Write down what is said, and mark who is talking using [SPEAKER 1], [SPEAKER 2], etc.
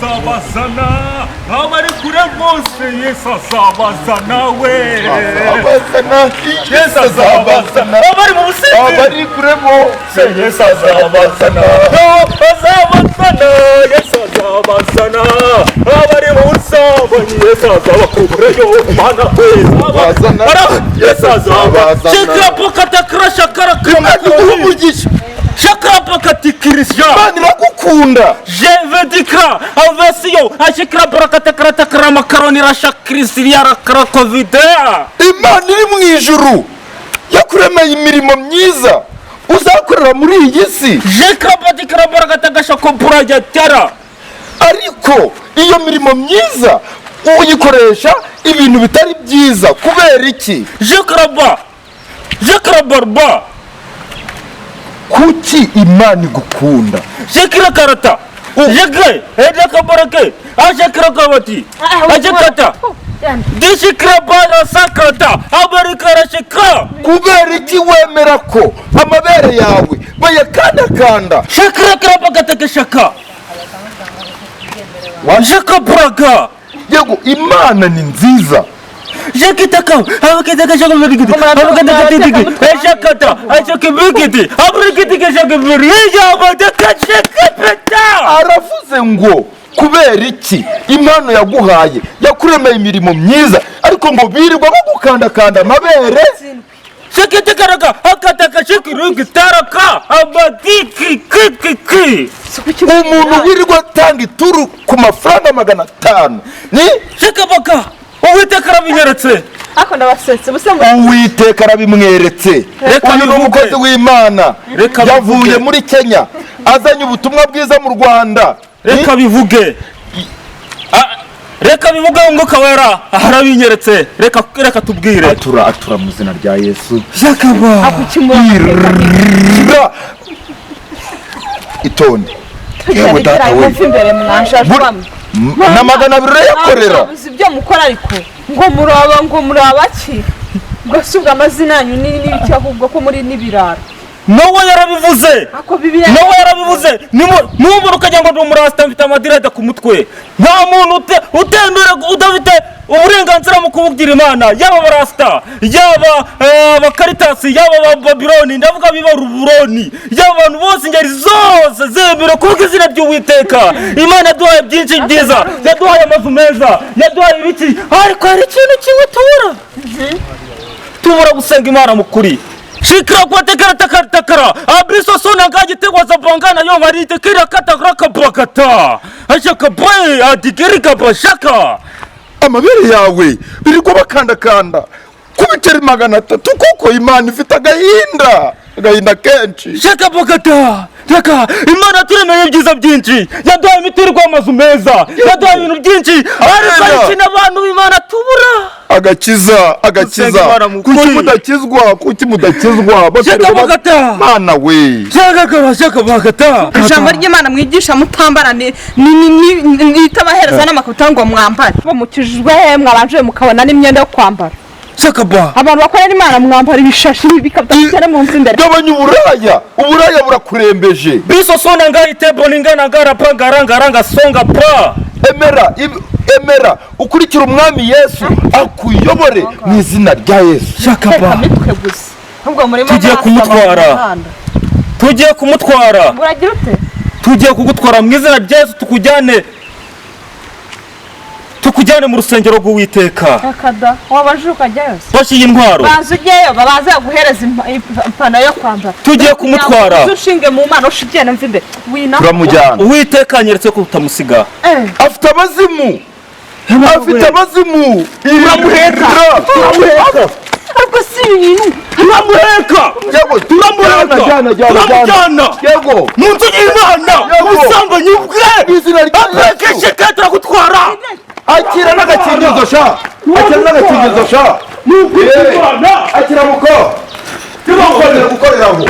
[SPEAKER 1] Azabazana abari kure bose, Yesu azabazana we.
[SPEAKER 2] Azabazana.
[SPEAKER 1] Yesu azabazana abari mu businzi.
[SPEAKER 2] Abari kure bose,
[SPEAKER 1] Yesu azabazana, azabazana, Yesu azabazana abari mu busambanyi, Yesu azabakurayo. Mana we.
[SPEAKER 2] Azabazana.
[SPEAKER 1] Yesu azabazana. Shikapokatakara.
[SPEAKER 2] Imana iguhe umugisha.
[SPEAKER 1] Shakapakatikirisha.
[SPEAKER 2] Imana iragukunda.
[SPEAKER 1] Je vedikra avesiyo ashikra barakatakratakra makaroni rashakrisiya rakrakovidea.
[SPEAKER 2] Imana iri mu ijuru yakuremeye imirimo myiza uzakorera muri iyi si.
[SPEAKER 1] Jekrabatikra barakatagashakoburajatara.
[SPEAKER 2] Ariko iyo mirimo myiza uyikoresha ibintu bitari byiza, kubera iki?
[SPEAKER 1] Jekraba jekrabarba.
[SPEAKER 2] Kuki Imana igukunda?
[SPEAKER 1] Jekrakarata jekre edekabarake ashekrakabati ashekata dishikrabara sakrata abarikarashikra.
[SPEAKER 2] Kubera iki wemera ko amabere yawe bayakandakanda?
[SPEAKER 1] Shakrakrabakatakashaka jekabraga.
[SPEAKER 2] Yego, Imana ni nziza.
[SPEAKER 1] Jekitaka abakatakashakabirigiti abakatakatitiki eshakata ashakibigiti abrigitike ijabadakashakapeta.
[SPEAKER 2] Aravuze ngo kubera iki impano yaguhaye, yakuremeye imirimo myiza, ariko ngo birirwa bagukandakanda amabere.
[SPEAKER 1] Shekitikaraga akatakashikirigitaraka abadikikikiki.
[SPEAKER 2] Umuntu wirirwa atanga ituru ku mafaranga 500 ni
[SPEAKER 1] Shekabaka, Uwiteka arabinyeretse.
[SPEAKER 3] Ariko ndabasetse ubuse ngo
[SPEAKER 2] Uwiteka arabimweretse.
[SPEAKER 1] Reka
[SPEAKER 2] Uyu ni
[SPEAKER 1] bivuge.
[SPEAKER 2] umukozi w'Imana.
[SPEAKER 1] Reka
[SPEAKER 2] Yavuye
[SPEAKER 1] bivuge.
[SPEAKER 2] muri Kenya azanye ubutumwa bwiza mu Rwanda.
[SPEAKER 1] Reka bivuge. Ah, reka bivuge, Umwuka Wera arabinyeretse. Reka tubwire.
[SPEAKER 2] Atura, atura mu izina rya Yesu.
[SPEAKER 1] Shakaba.
[SPEAKER 2] Ra. Itonde, yewe data we.
[SPEAKER 3] Mupfa imbere mwanjajwamwe.
[SPEAKER 2] Na 200 urayakorera.
[SPEAKER 3] Muzi ibyo mukora, ariko ngo muraba, ngo murabaki, ngo si ubwo amazina yanyu ni n'ibiki, ahubwo ko muri n'ibirara.
[SPEAKER 1] Nowa yarabivuze.
[SPEAKER 3] Ako Bibiliya.
[SPEAKER 1] Nowa yarabivuze. Nimubona ukagira ngo ndi umurasita, mfite amadirede ku mutwe. Nta muntu utemera udafite uburenganzira mu kubugira Imana, yaba abarasita, yaba abakaritasi, yaba abababiloni, ndavuga biba ruburoni, yaba abantu bose, ingeri zose zemera kuvuga izina ry'Uwiteka. Imana yaduhaye byinshi byiza, yaduhaye amazu meza, yaduhaye ibiki, ariko hari ikintu kimwe tubura: tubura gusenga Imana mu kuri. Shikira kwatekera takatakara abriso sona ngagitegwa zabangana yo maritekera katarakabakata ashaka boy adigirika bashaka.
[SPEAKER 2] Amabere yawe birirwa bakandakanda ku biceri 300 kuko Imana ifite agahinda, agahinda kenshi.
[SPEAKER 1] Shaka bakata reka. Imana yaturemeye ibyiza byinshi, yaduhaye imiturirwa, amazu meza, yaduhaye ibintu byinshi, ariko hari ikintu abantu b'Imana tubura:
[SPEAKER 2] Agakiza, agakiza.
[SPEAKER 1] Gusenga Imana mu
[SPEAKER 2] Kuki
[SPEAKER 1] kuri.
[SPEAKER 2] mudakizwa? Kuki mudakizwa?
[SPEAKER 1] Shaka bakata.
[SPEAKER 2] Mana we.
[SPEAKER 1] Shaka kara shaka bakata.
[SPEAKER 3] Ijambo ry'Imana mwigisha mutambara nitabahereza n'amakabutura ngo mwambare. Mukijijwe he? Mwabanje mukabona n'imyenda yo kwambara?
[SPEAKER 1] Shaka ba.
[SPEAKER 3] Abantu bakorera Imana mwambara ibishashi bikabya mu nzu imbere.
[SPEAKER 2] Gabanya uburaya, uburaya burakurembeje.
[SPEAKER 1] Biso sona ngaite boningana ngara pa ngaranga ranga songa pa.
[SPEAKER 2] Emera emera ukurikire Umwami Yesu akuyobore mu izina rya Yesu.
[SPEAKER 1] Shaka ba.
[SPEAKER 3] Mitwe gusa, ahubwo murimo
[SPEAKER 1] Tugiye
[SPEAKER 3] murasaba
[SPEAKER 1] kumutwara.
[SPEAKER 3] mu muhanda.
[SPEAKER 1] Tugiye kumutwara.
[SPEAKER 3] Uragira ute?
[SPEAKER 1] Tugiye kugutwara mu izina rya Yesu, tukujyane mu rusengero rw'Uwiteka.
[SPEAKER 3] Akada wabanje ukajyayo se?
[SPEAKER 1] Fashe iyi ntwaro.
[SPEAKER 3] Baza ujyeyo, babaze baguhereza ipantaro yo kwambara.
[SPEAKER 1] Tugiye kumutwara.
[SPEAKER 3] Uze ushinge mu Mana, ushigenda mva imbere wina.
[SPEAKER 2] Turamujyana.
[SPEAKER 1] Uwiteka anyeretse ko utamusiga.
[SPEAKER 2] Afite abazimu, afite abazimu.
[SPEAKER 1] Turamuheka, turamuheka.
[SPEAKER 3] Ariko si ibi bintu.
[SPEAKER 1] Turamuheka.
[SPEAKER 2] Yego.
[SPEAKER 1] Turamuheka.
[SPEAKER 2] Jyana, jyana, jyana.
[SPEAKER 1] Turamujyana
[SPEAKER 2] Yego.
[SPEAKER 1] mu nzu y'Imana.
[SPEAKER 2] Yego.
[SPEAKER 1] Ubusambanyi bwe.
[SPEAKER 2] Mu izina rya Yesu.
[SPEAKER 1] Apekesheke, turagutwara.
[SPEAKER 2] Akira n'agakingirizo sha, akira n'agakingirizo sha.
[SPEAKER 1] Imana.
[SPEAKER 2] Akira muko, ntibakongere gukorera aho.